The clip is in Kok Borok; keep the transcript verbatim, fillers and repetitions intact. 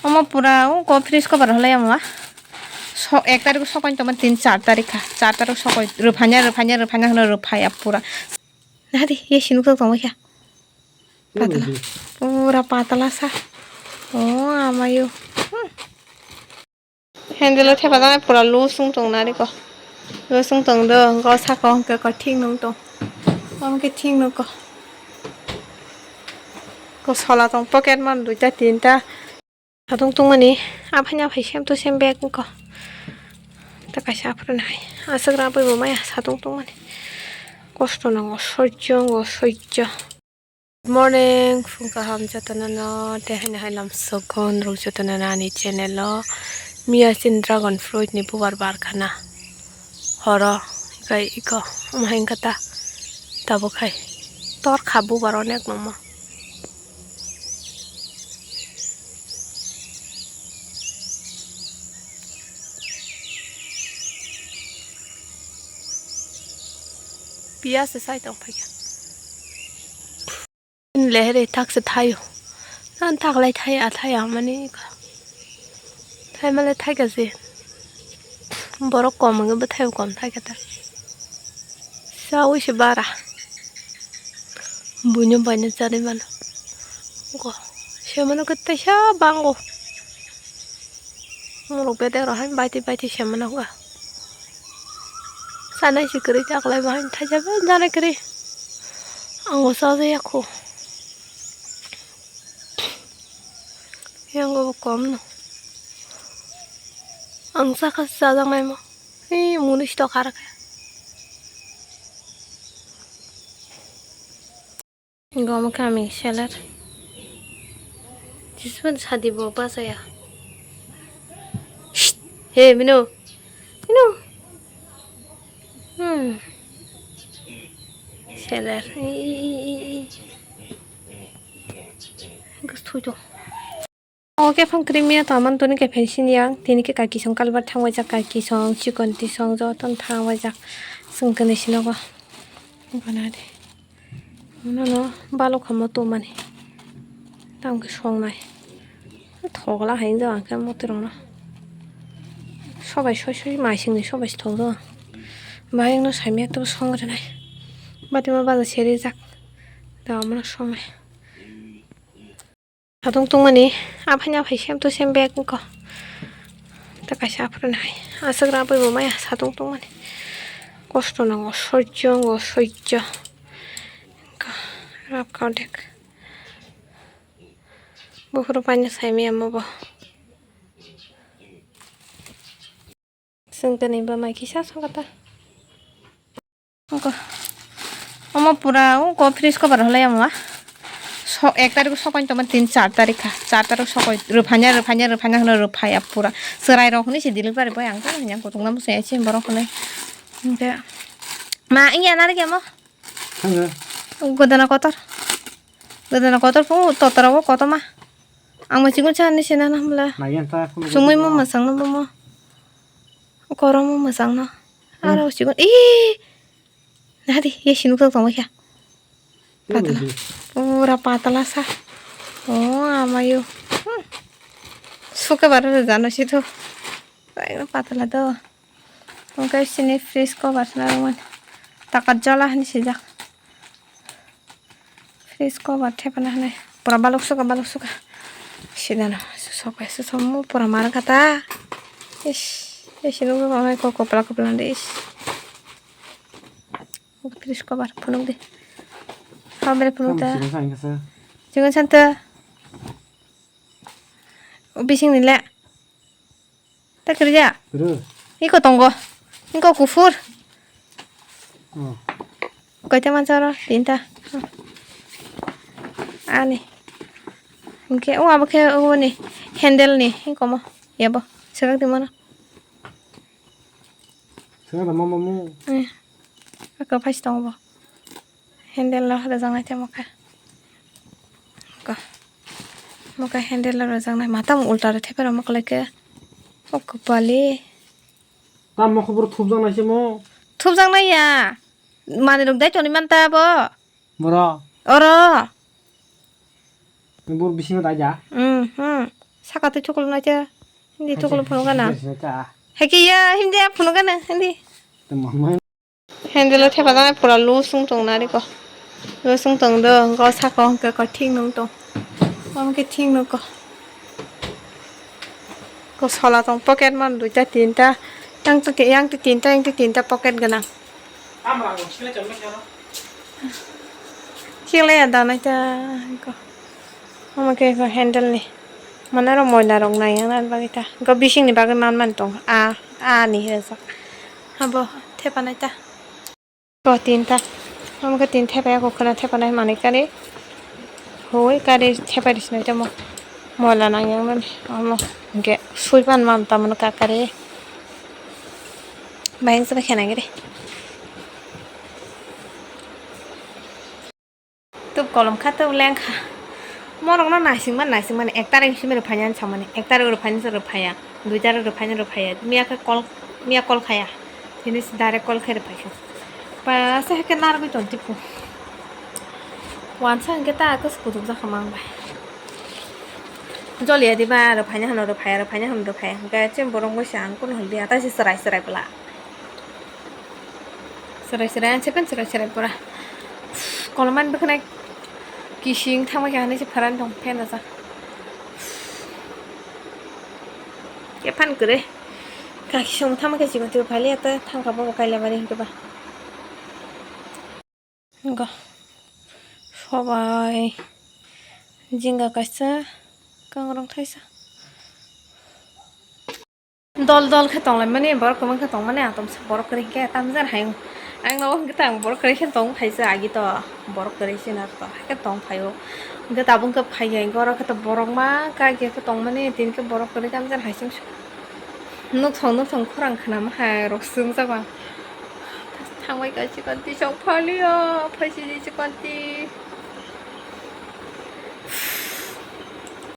Omo pura o ko fridge cover holai omo ma. So, ek tarik sokoi tongma tin char tarik kha. Char tarik sokoi rwphanya, rwphanya, rwphanya hwno rwphaya pura. Nadi, ye sinuk tong tongma kha. Patala. Pura patala sa. O amayo. Hmm. Handle o thepa janai pura loose wng tong nari ko. Loose wng tong do, go saka hwnkhe ko thik nung tong. Omo khe thik nung ko. Ko sola tong pocket man duita tinta. Satung tungmani, aphai aphai sem to sem bag ko. Ta kaisa aphuru nai. Aswk ra bui bo maya satung tungmani. Kosto nango, sojjo ngo, sojjo. Good morning, phung kaham jotono no, tei haino hai lam sokon rok jotono no ani channel o. Miya sin dragon fruit ni bubar bar khana. Horo, kai iko, omo hai wngkha ta, tabuk hai. Tor kha bubar onek nongma. Piya se sai tong phaikha. Lehere thak se thaio. Nan thak lai thai a thai a mani ka. Thai male thai ka se. Borok kom wngkhe bwthai bo kom thai khe ta. Chaui se bara. Buino baino chanwi mano. Go. Se mano khe teisa bango. Morok bedek rok hai baiti baiti se mano ga. Sanai se kwrwi chaklai bo hai thaisa be janai kwrwi. Ang bo chajaya kho. Yang bo kom no. Ang chakha chajaknai mo. Ei muni stok harakhe. Gom kami seller. Jisman sadi bo bachaya. Shh. Hey, Mino. Mino. Hmm. Seller. Ei, ei, ei, ei, ei. Gus thujo. Oke, phang krimia to aman toni ke fencing yang. Tini ke kaki song kalbar thang wajak kaki song, chikon ti song, joton thang wajak. Sung kene sinogo. Banade. Nono balok hamo to mani. Tamo ke song nai. Thogla hai do ang ke mote rong no. Sobai soi soi mai sing ni sobai thog do. Bayang no saimia to song re nai. Bati ma baza seri jak. Da amano song nai. Satung tungmani, aphai aphai sem to sem bag ko. Ta kaisa aphuru nai. Aswk ra bui bo maya satung tungmani. Kosto nango, sojjo ngo, sojjo. Ko, rap kaudek. Buphuru paina saimaya mo bo. Sengkani ba mai kisa songkata. Oko. Omo pura oko fridge cover holai omo ma. So, ek tarik sokoi tongma tin char tarik kha. Char tarik sokoi rwphanya, rwphanya, rwphanya hwno rwphaya pura. Chwrai rok hwnwi se delivery boy ang to hanya kutung na bwsai se borok hwnwi. Hwnkhe ma wngya nari khe mo? Thangkhe. Godana kotor. Godana kotor phung totora o kotor ma. Ang ma chikon cha ni se na na hamla. Naiyan ta khulu. Sumui mo masang no bo mo. Koromo mwchangno. Hmm. Aro sigon. Ee! Nadi, ye sinuk tong tongma kha. Patala. Patala. Pura patala sa. Oh, amayo. Hmm. Suka bara jano situ. Ekdom patala do. Oke, sini fridge cover na roman. Taka jola hani sijak. Fridge cover thepana hinwi pura balok suka, balok suka. Sinano susok bai susok mo pura mar kata. Ish, ish, nukgo, kopla, kopla de, ish. Fridge cover phunuk de. Habere phunuk ta. Chigon santa. Bising nile. Ta kwrwya? Kwrwi. Iko tongo. Iko kuphur. Oh. Koita mansa oro? Tinta. Ani. Hwnkhe o abo khe o ni handle ni iko mo. Yabo. Swkak di mano. Swkak da mama mu. Eh. Aka phai tongo bo. Handle no rwjaknai tei mokhe. Ko. Mokhe handle no rwjaknai. Matam ulta rw thepero moklai khe. O kwpali. Tamo khobor thupjaknai se mo? Thupjaknai ya. Manwi rok dai toni man ta bo. Boro. Oro. Bur bisingo dai ja. Hmm, hmm. Saka twi thukluk na cha. Hindi thukluk phunuk gana. Hindi sini cha. Heki ya, hindi ya phunuk gana, hindi. Tamo mai. Hindi lo thepa jana pura lusung tong na ri ko. Lusung tong do, go saka hwnkhe ko thik nung tong. Hwnkhe thik nung ko. Ko sola tong pocket man duita tinta. Yang to, yang to tinta, yang to tinta pocket gana. Chile ya dana cha ko. Omo khe ko handle ni. Mane ro moila rok nai yang nani bagwi ta. Go bising ni bagwi man man tong. A, a ni he sa. Abo thepa nai ta. Ko tinta. Omo khe tin thepa ya ko khna thepa nai manwi kari. Hoi kari thepa ri sinai tamo. Moila nang yang nani. Omo ge sui pan mam ta mano ka kari. Bayang sa ba khena giri. Tub kolom kha, tub leng kha. Morok no naising man, naising man, ek tarik simi rwphai nani samani, ek tarik rwphai nani rwphai ya, dui tarik rwphai nani rwphai ya, miya khe call, miya call khaya, tini se direct call khai rwphai kha. Ba se hai khe narwgwi tong twi phu. Wansa hwnkhe ta khe se kuchuk jakha mang bai. Joliya diba rwphai nani hano rwphai ya, rwphai nani hano rwphai ya, hwnkhe chini borok wngwi se ang kunu hwnliya, ta se chwrai chwrai bwla. Chwrai chwrai, ang sepen chwrai chwrai pura. Kolomani bwkhwnai kising thangma khe hanai se pharan tong phen rwjak. Khe phan kwrwi. Kaki song thangma khe chikon chikon phailiya ta thangkha bobo kaila mani hinkhe ba. Go. Sobai. Jinga kaisa. Kangrong thaisa. Dol dol khe tonglaimani, borok kwbang khe tongmani, atomsa borok kwrwi khe tamjani hai. Ang nogo hwnkhe ta ang borok kwrwi khe tong phaisa, agi to borok kwrwi se na to, hai khe tong phaio. Hwnkhe tabuk khe phaiya, hwnkhe oro khe to borok ma kage khe tongmani, tini khe borok kwrwi tamjani hai se wngsu. Nukthong nukthong khorang khnama hai rok swngjago. Thangbai kha chikon twi chong phalio, phaisidi chikon twi.